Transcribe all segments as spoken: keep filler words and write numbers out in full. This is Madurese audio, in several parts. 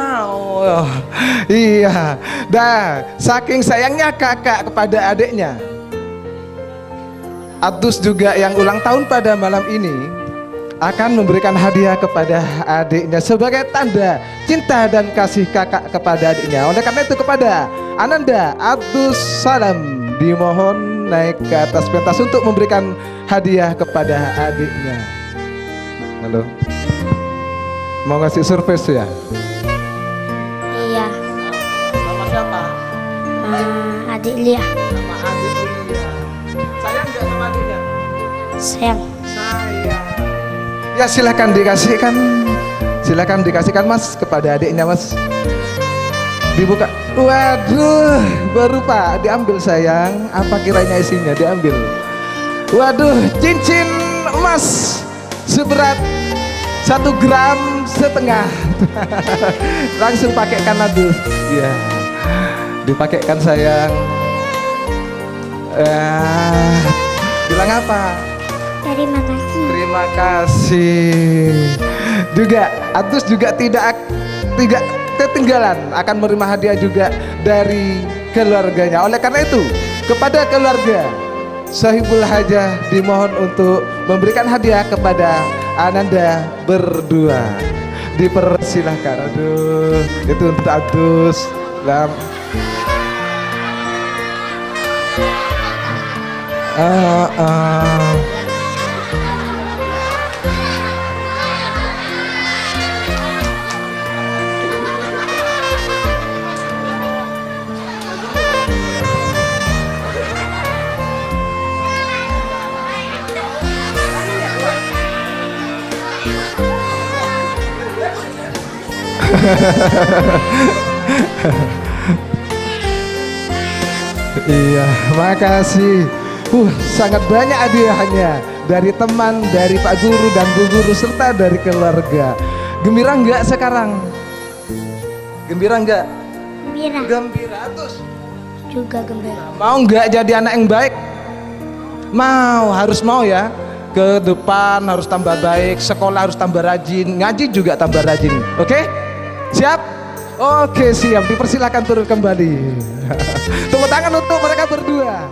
Oh, iya. Dah, saking sayangnya kakak kepada adiknya, Adus juga yang ulang tahun pada malam ini akan memberikan hadiah kepada adiknya sebagai tanda cinta dan kasih kakak kepada adiknya. Oleh karena itu, kepada Ananda Adus Salam, dimohon naik ke atas pentas untuk memberikan hadiah kepada adiknya. Halo. Mau ngasih surprise ya? Iya. Sama siapa? Sama adik Lia. Sama adik Lia. Sayang nggak sama adiknya? Sayang. Sayang. Ya, silakan dikasihkan. Silakan dikasihkan, Mas, kepada adiknya, Mas. Dibuka. Waduh, baru, Pak, diambil, sayang. Apa kiranya isinya? Diambil. Waduh, cincin emas seberat satu gram setengah. Langsung pakaikan, Adus. Iya. Dipakaikan, sayang. Eh, bilang apa? Terima kasih. Terima kasih. Juga, Adus juga tidak ak- tidak ketinggalan akan menerima hadiah juga dari keluarganya. Oleh karena itu, kepada keluarga Sohibul Hajah dimohon untuk memberikan hadiah kepada Ananda berdua. Dipersilahkan. Aduh, itu untuk Adus. Lam. Ah, ah. Iya, makasih. Uh, sangat banyak hadiahnya dari teman, dari Pak Guru dan Bu Guru, serta dari keluarga. Gembira nggak sekarang? Gembira nggak? Gembira Gembira, terus juga gembira. Mau nggak jadi anak yang baik? Mau, harus mau ya. Ke depan harus tambah baik, sekolah harus tambah rajin, ngaji juga tambah rajin. Oke? Siap? Oke, siap. Dipersilakan turun kembali. Tepuk tangan untuk mereka berdua.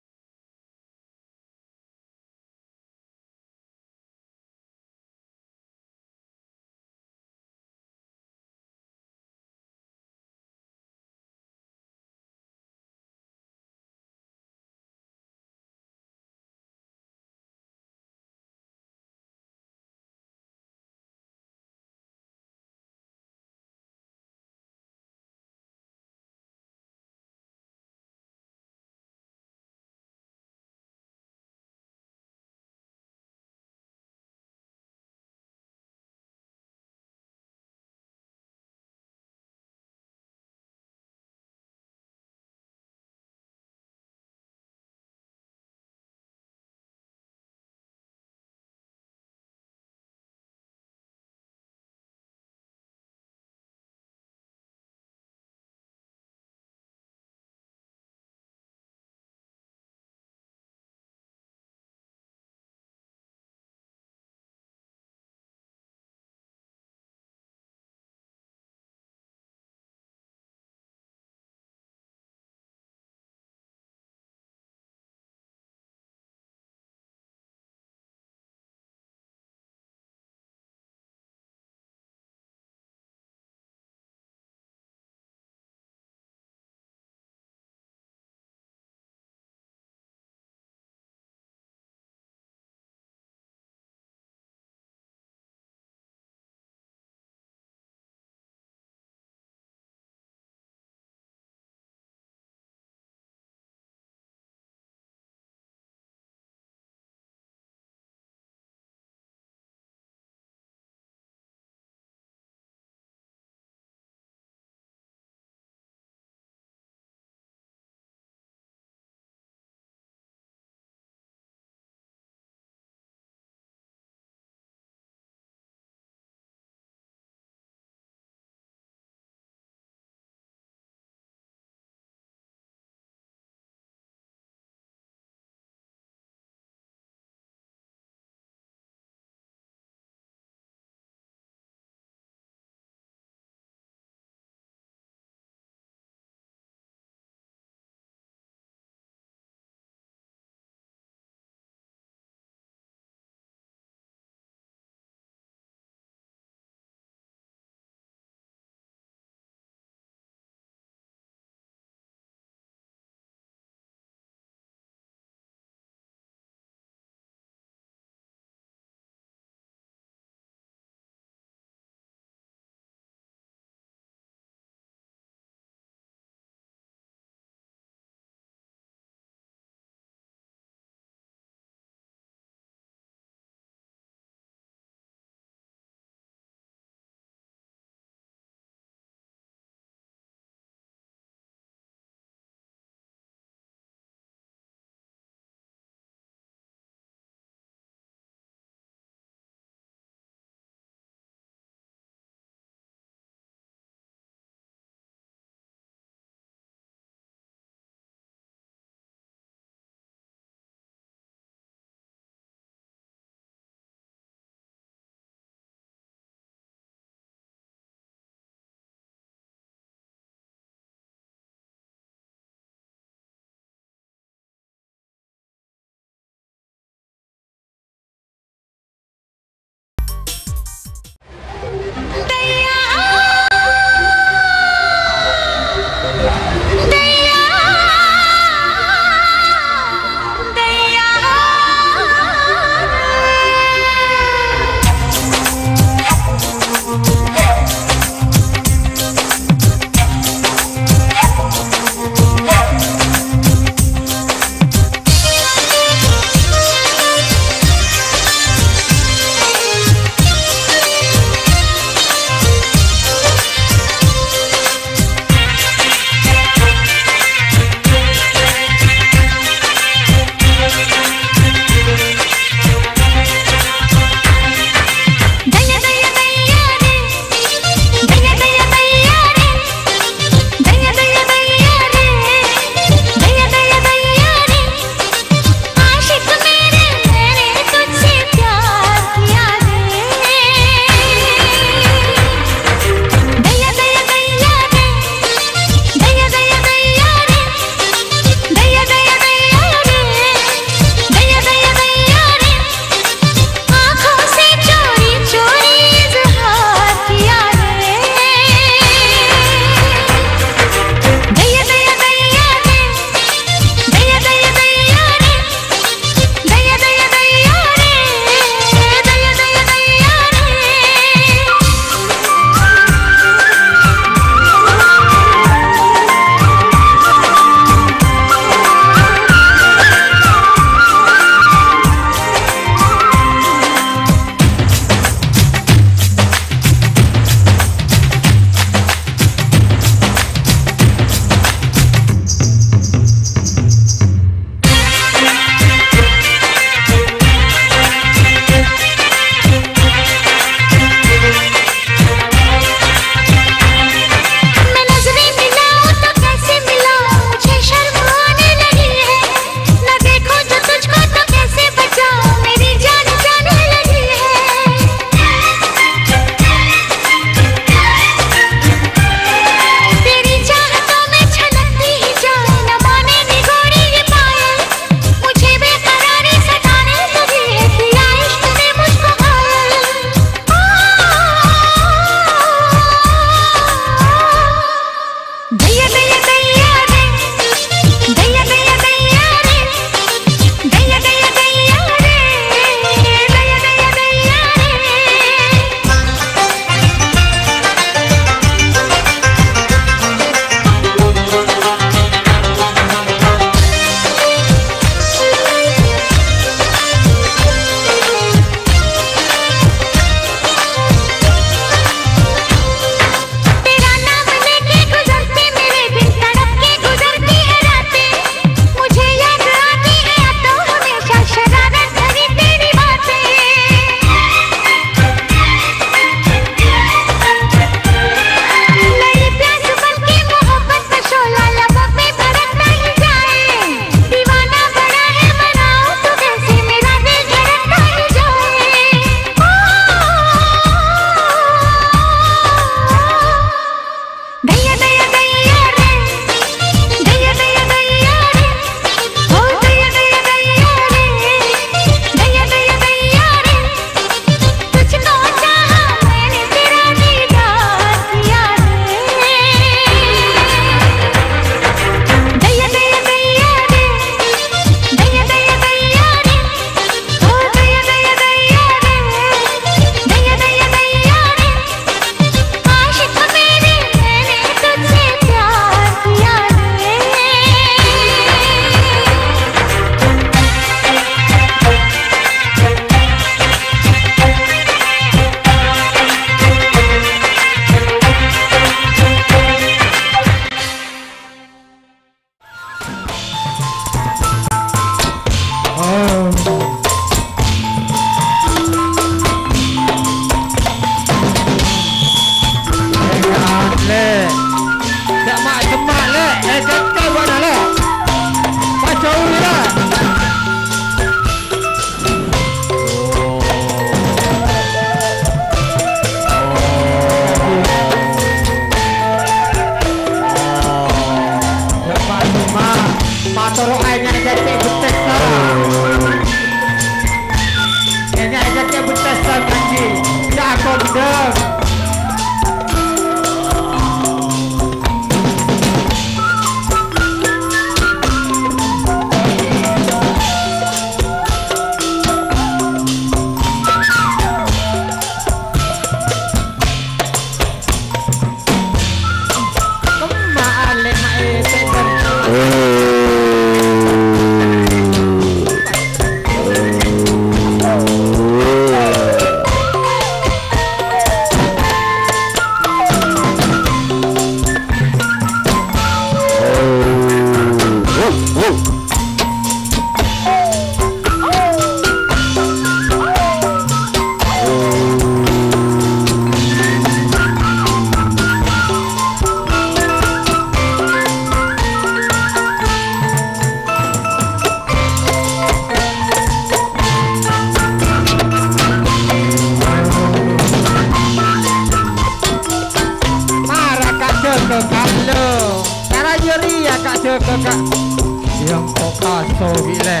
Oh, gila.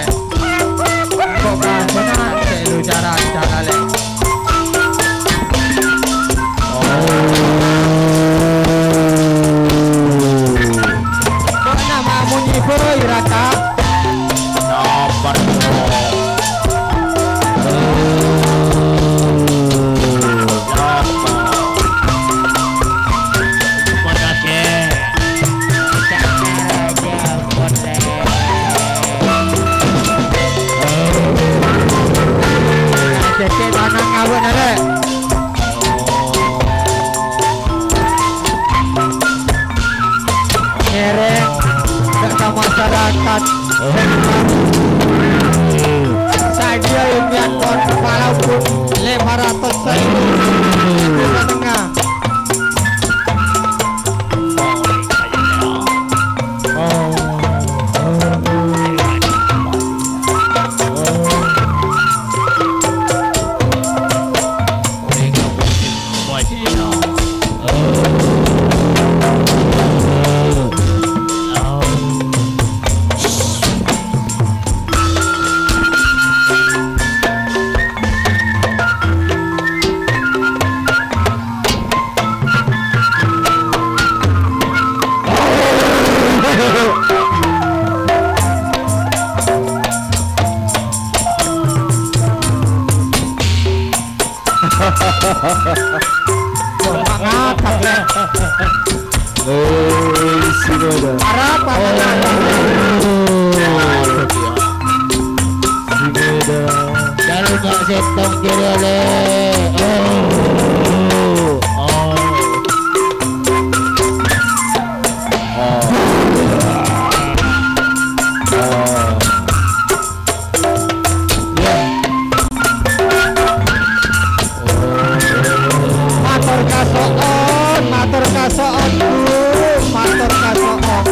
Kok kasona cek lu cara, cara, Lè'. Oh. Kok nama munyi boy, Raka? Nomor dua. Nomor. Nomor lagi. Cek tanang awak nara. Ngereng ka masyarakat. Sadia yang niat pon walaupun lima ratus saja. Tengah. Ngakak, Lè'. Eh, si Beda. Arapa? Oh. Si Beda. Jalma settong kiri, Lè'. Oh. Oh. Oh. Oh. Mator kaso'on, mator kaso'on, Bu, mator kaso'on.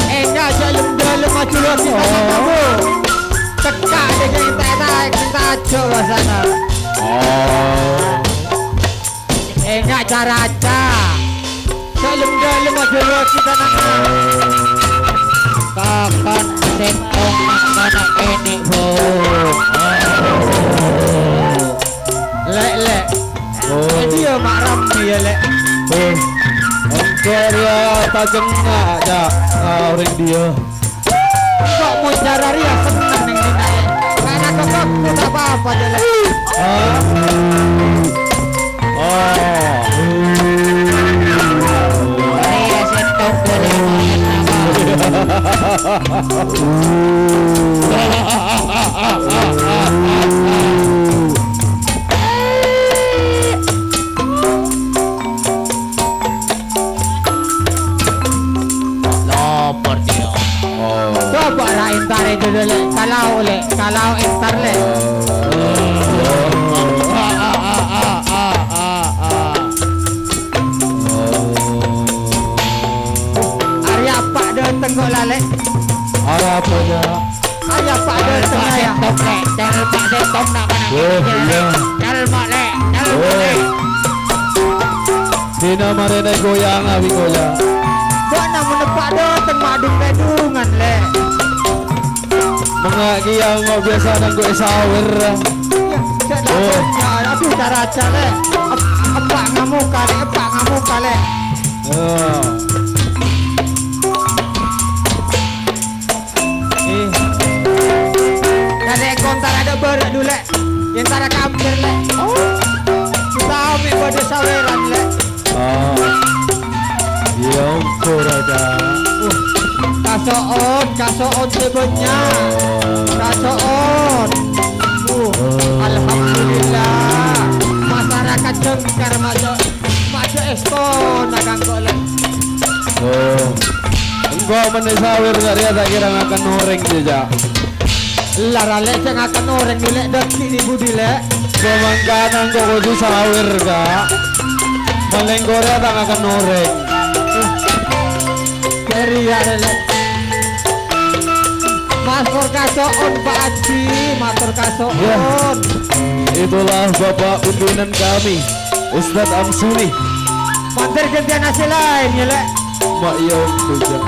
Enggak, aja lem-dalem, maju lagi, Bu. Cekak deh, kita, kita, kita aja, wasana. Oh. Enggak, cara aja. Dalem-dalem aja lagi tanangnga. Kakan settong mangkana kene, Bu. Lè', Lè'. Oh. Jadi ya, Mak Ramli ya, Lè'. Oh. Engko' ya, tajeng, Cak. Ah, oreng dia. Kok mujarari ya seneng ning dina e. Karena kok aku tak apa-apa, Lè'. Hah? Oh. Iya, settong boleh main apa? Lapar dia. Oh. Coba ra entar itu dulu, Lè'. Kalau, Lè', kalau entar, Lè'. Arya apa dateng kok, Lè'? Arapanya? Ayo, Pak, Pak, Pak, Pak, Pak, Pak, Pak, Pak, nak, nak, oh, iya. Cal, Mak, Lè'. Cal, Mak, Lè'. Dina marèna goyang, abi goyang. Mbok namun Pak, dateng madung pedungan, Lè'. Mengak kiyang kok biasa nanggo sawer. Iya, cek oh. Aduh, cara aja, Lè'. Ep-, epak ngamuk kali, epak ngamuk kali. Oh. Eh. Kadek kontara ada barak dulu, Lè'. Yang tara kampir, Lè'. Oh. Kita ame pada saweran, Lè'. Oh. Ya, ampun, ada. Uh, kasoon, kasoon sebenarnya. Oh. Kasoon. Uh, oh. Alhamdulillah. Masyarakat Jengkar masuk. Maja esto nakang kok, Lè'. Oh. Engko' menne sawer ka'reya ta' kera ngakan oreng, jâ'. Lara, Lè', sè ngakan oreng, Lè', dâggi' è budi, Lè'. Kok mangkana engko' kodhu sawer, Ka'. Malèng ka'reya ta' ngakan oreng. Ka'reya, Lè'. Mator kaso'on, Pak Haji, mator kaso'on. Ya. Itulah Bapak pimpinan kami. Ustadz Amsuni. Mampir gantian nasi lain ya, Lè'. Mak iya, Bujang.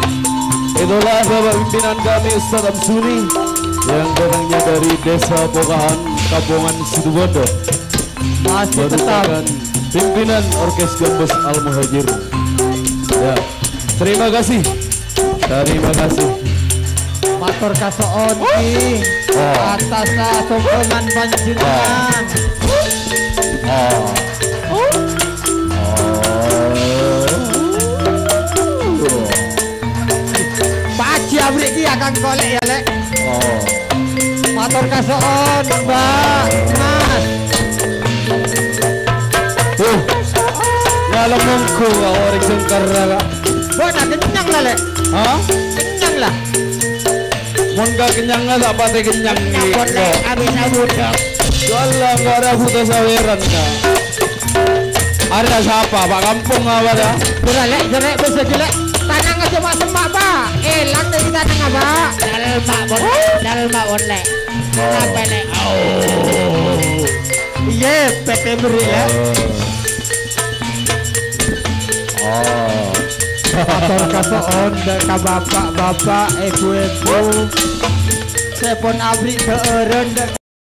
Itulah Bapak pimpinan kami, Ustadz Amsuni, yang datangnya dari Desa Pokahan, Kapongan Situbondo. Masih tetap. Merupakan pimpinan Orkes Gambus Al Muhajir. Ya, terima kasih. Terima kasih. Matur kaso'on, Ki. Oh. Atas, ah, sombongan panjenengan. Oh. Oh. Oh. Pak Haji abrek ki akang kolek ya, Lek. Oh. Mator kaso'on, Mbak, Mas. Tuh. Ngalem mongko ka orèng sèngkèr, Kak. Mbok ta' kennyang la, Lek? Hah? Kennyang la. Mon ka kennyang la, ta' patè kennyang, Kennyang, Ki. Lek. Abis abudek. Gala, enggak ada buta saweran, Kak. Ada siapa, Pak Kampung apa dah? Jera, Lek, jera, bisa, Lek. Tanang aja, Pak, semak, Pak. Elang dari tanang, Pak. Dalma, Bon. Dalma, Bon, Lek. Oh. Apa, Lek? Oh. Iya, P T beri, Lek. Oh. Mator kaso'on, ka bapak-bapak, ibu-ibu. Sepon abri beureun,